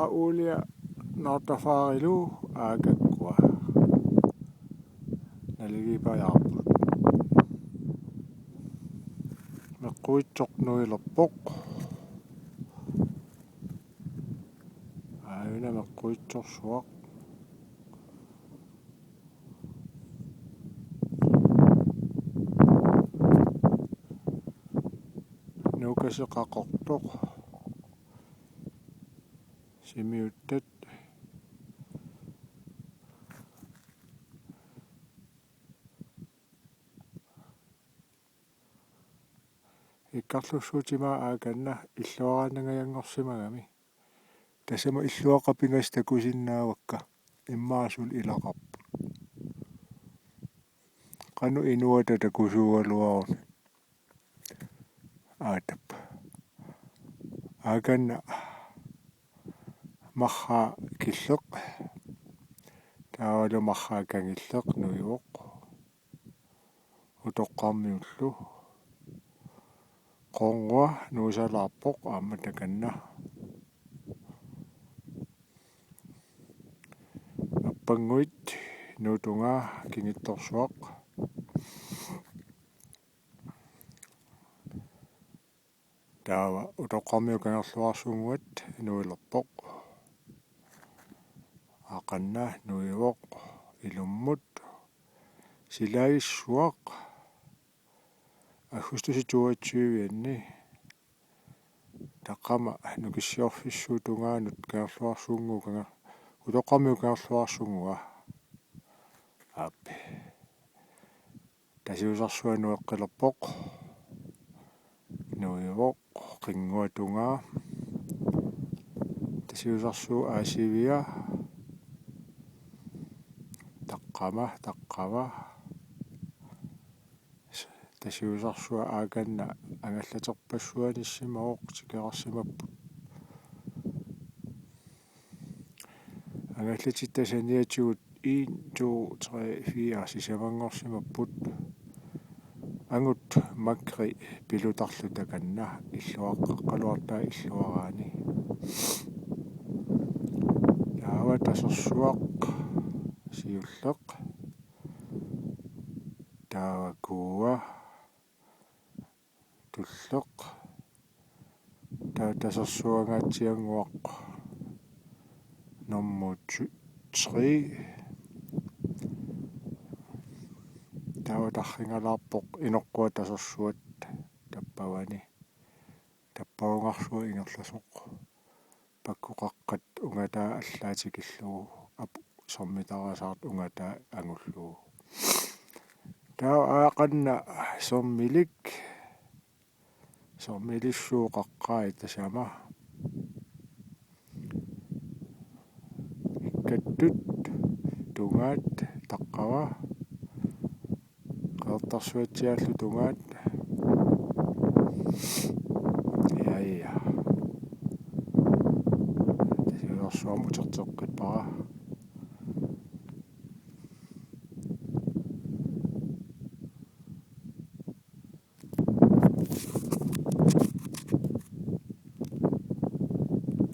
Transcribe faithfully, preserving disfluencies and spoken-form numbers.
Uulia naartafaarilu aakakkua naligiipajaarput. Meqquitsoq nuilerpoq. Aajuna meqquitsorsuaq. Nuukasi qaqortoq. Simiuttat. Ikkarlussuutima aakanna illuaraannangajanngorsimagami. Tassami illuaqqat pingasut takusinnaavakka, immaqa suli ilaqarput. Qanoq inuata takusuugaluaruni. Aatap. Aakanna marraa killeq. Taavalu marraa kangilleq nuivoq. Utoqqarmiullu. Qornua nuusalaarpoq aamma takanna. Appannguit nuutungaa kingittorsuaq. Taava utoqqarmiut kangerluarsunnguat nuilerpoq. Aakanna nuivoq ilummut. Silagissuaq aggustip toogtyve-anni. Taqqama nukissiorfissuup tungaanut kangerluarsunnguup kanger-, utoqqarmiup kangerluarsunnguup. Aap. Tasiusarsua nueqqilerpoq. Nuivoq qinnguatungaa. Tasiusarsua aasivia. Taqqama, taqqama. Tasiusarsua aakanna angallaterpassuanissimavoq, tikerarsimapput. Angallatit tassaniatigut en, to, tre, fire sisamanngorsimapput. Angut makri pilutarlu takanna illuaqqaqqaluartaa illuaraani. Taava tasersuaq siulleq. Taava kuua tulleq. Taava tasersuangaatsiannguaq nummer tre. Taava tarringalaarpoq inoqqua tasersuat tappavani. Tappavungarsuaq ingerlasoq. Pakkoqaqqat ungataa allaatikillugu, apu sermitarasaartoq ungataa angullugu. Taava aakanna sermilik. Sermilissuup qaqqai tassama. Ikkattut tungaat taqqava. Qeqertarsuatsiaallu tungaat. Ja, ja. Tasiusarsua aamma uterteqqippara.